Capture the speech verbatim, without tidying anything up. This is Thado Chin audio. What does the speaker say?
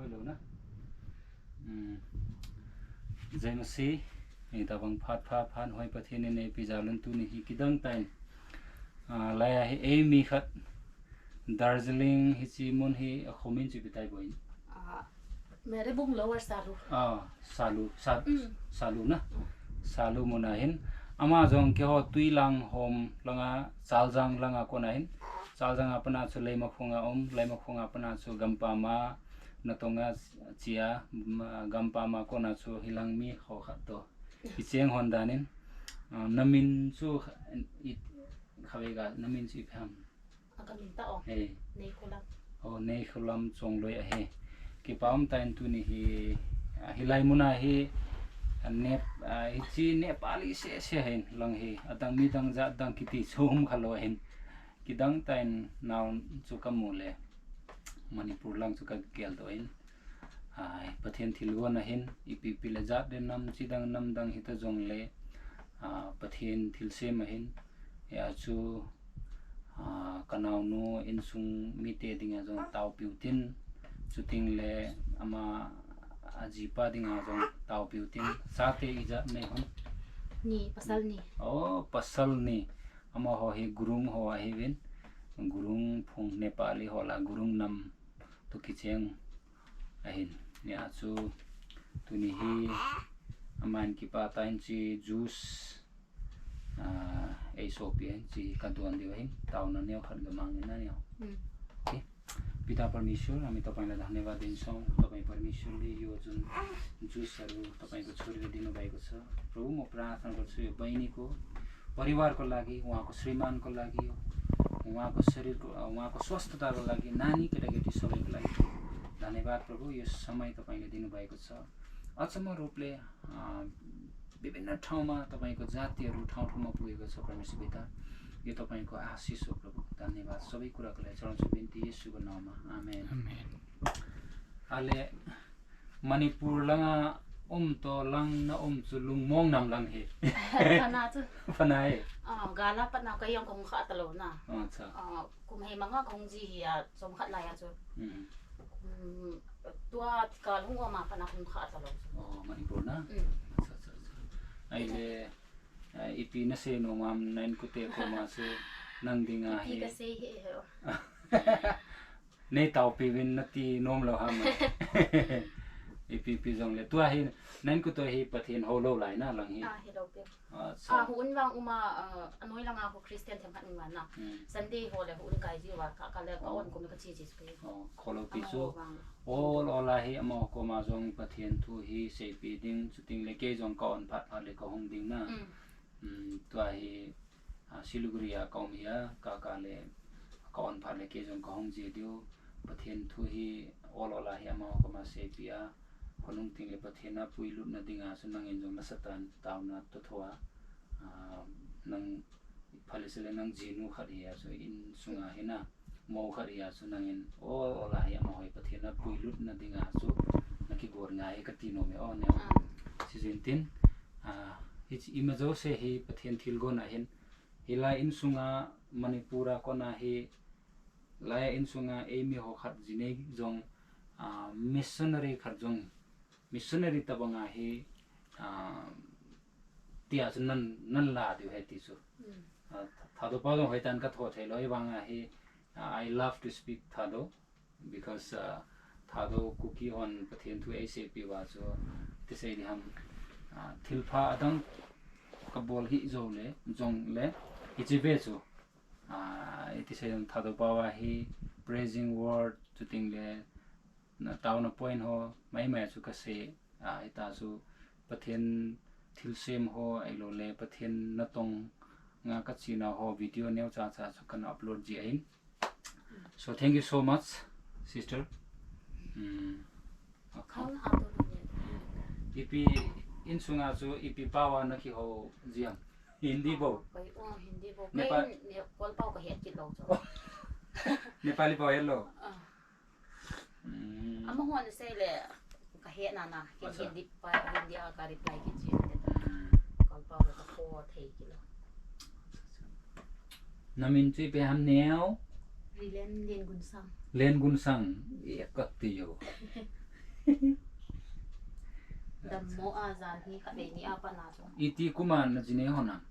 Lo na. Hmm. Jai Masih, hitabang phat pha phat hoi Pathen in eipeh jal un tuni hi kidang tah in. Ah, laiya hi eimi khat Darjeeling hiche mun hi akhomin chu ipi tai boi. Ah, Maribong Lower Salu. Ah, Salu, Sa-, Mm. Salu na. Salu mun a hin. Ama jong keiho Tuilang hom langa, Chaljang langa kona hin. Chaljang a pat a chu Leimakhong a um, Leimakhong a pat a chu Gampam a, natong a chia, ma, Gampam a kona chu hilang mi ho khat toh. Kicheng hon dan in, ah, namin chu kha-, i, khatvei ga, namin chu ipi ham. A ka min tah o. He. Neikholam. O, Neikholam Chongloi ahi. Kipa um tah in tuni hi, ah, hilai mun a hi, ah, Nep-, ah, hiche Nepali seh seh hin lang hi. Adang midang jat dang kiti chu um kha lou hin. Kidang tah in nao chu kamu le. Manipur lang chu kagel doh in. Ai, Pathen thilgon a hin, ipi ipi le jat le nam chidang namdang hita jongle, ah, Pathen thilsem a hin, hia chu, ah, kanaonu insung mite dinga jong taopiu tin, chuteng le ama ajipa dinga jong taopiu tin, chate ijat nei ham? Ni, pasal ni. Oh, pasal ni. Amaho hi Gurung ho ahiuvin. Gurung phung Nepali ho lah, Gurung nam toh kicheng ahin. Hia chu tuni hi aman kipa tah in hiche juice, ah, eisopi in hiche kadon diu ahin. Taona neo khat gamang in na neo. Hmm. Okay. पिता परमेश्वर, हामी तपाईंलाई धन्यवाद दिन्छौँ, तपाईं परमेश्वरले यो जुन जुसहरू तपाईंको छोरीलाई दिनुभएको छ। प्रभु, म प्रार्थना गर्छु यो बहिनीको परिवारको लागि, उहाँको श्रीमानको लागि, उहाँको शरीरको, उहाँको स्वस्थताको लागि, नानी केटाकेटी सबैको लागि धन्यवाद प्रभु, यो समय तपाईंले दिनुभएको छ। अचम्म रूपले, अ, विभिन्न ठाउँमा तपाईंको जातिहरू ठाउँ ठाउँमा पुगेको छ परमेश्वर पिता। यो तपाईंको आशिष हो प्रभु। धन्यवाद। सबै कुराको लागि चढाउँछु बिन्ती येशूको नाउँमा। आमेन। आमेन। Ale Manipur langa um toh lang na um chu lungmong nam lang hi. Phana chu. Phana hi. Ah, gal a pat na kei jong kahung kha talou na. Acha. Ah, kum hei manga kahung ji hi a, chomkhat laiya chu. Hmm. Kum tua tikal hung um a pat na kahung kha talou chu. Oh, Manipur na? Hmm. Acha, acha, acha. Ahile, ah, ipi nasei nom am na inkote koma chu nang dinga hi. Ipi kasei hi he o. Nei taopiuvin nati nom lou ham. Ipi ipi jongle. Tua hi, na inkote hi Pathen hou lou lai na lang hi. Ah, hilou pi. Acha. Ah, houin vang um a, ah, anoi langa hou Christian themkhat um vang na. Hmm. Sunday ho le houin kai jiuva ka, ka le ka on kum le ka che che chu. Oh, kholou pi chu. Amaho vang. Ol ol a hi amaho koma jong Pathen thu hi seipi ding, chuteng le kei jong ka on phat phat le ka hung ding na. Hmm. Hmm, tua hi, ah, Siliguri a ka um hi a, ka, ka le, ka on phat le kei jong ka hung ji diu. Pathen thu hi ol ol a hi amaho koma seipi a, khonung teng le Pathen a puilutna dinga chu nangin jong nasatah in taona toh thoa, ah, nang phat le se le nang jinu khat hi a chu insunga hi na. Mou khat hi a chu nangin, ol ol a hi amaho hi Pathen a puilutna dinga chu na kigol ngai e kati nom e o neo. Ah. Chujin tin, ah, hiche ima jouse hi Pathen thilgon a hin, hilai insunga Manipur a kona hi, laiya insunga eimi ho khat jinei jong, ah, missionary khat jong, missionary tabanga hi, ah, tia chu nan, nan la diu ahi ti chu. Hmm. Ah, Thadou pao jong hoitah in ka tho thei lou, ahivanga hi, ah, I love to speak Thadou because, ah, Thadou Kuki hon Pathen thu eiseipi uva chu, ti sei ding ham, ah, thilpha adang ka bol hih jou le, jong le, hiche ve chu, ah, iti sei ding Thadou pao a hi, praising word, chuteng le, na taona point ho, mai mai chu ka sei, ah, hita chu Pathen thilsem ho, ahilou le Pathen natong nga ka chena ho video neocha cha chu kan upload ji ahin. So thank you so much, sister. Hmm. Okay. Khang ha to ne. Ipi insunga chu ipi pao a na kihou ji ham? Hindi bou. Kei, oh, Hindi bou. Nepal. Kei, ne, Kol pao ka het kit lou chu. Nepali pao het lou. Ah. Hmm. Amahon asei le, ka het na na, ken Acha. Hindi pa, Hindi a ka reply kit jin te. Hmm. Kol pao le ka kho thei kit lou. Na min chu ipi ham neo? Rilen Lengunsang. Lengunsang, e ka ti jo. Dammo a jan hi khatvei ni a pat na chu. Iti kuma na ji nei hon am?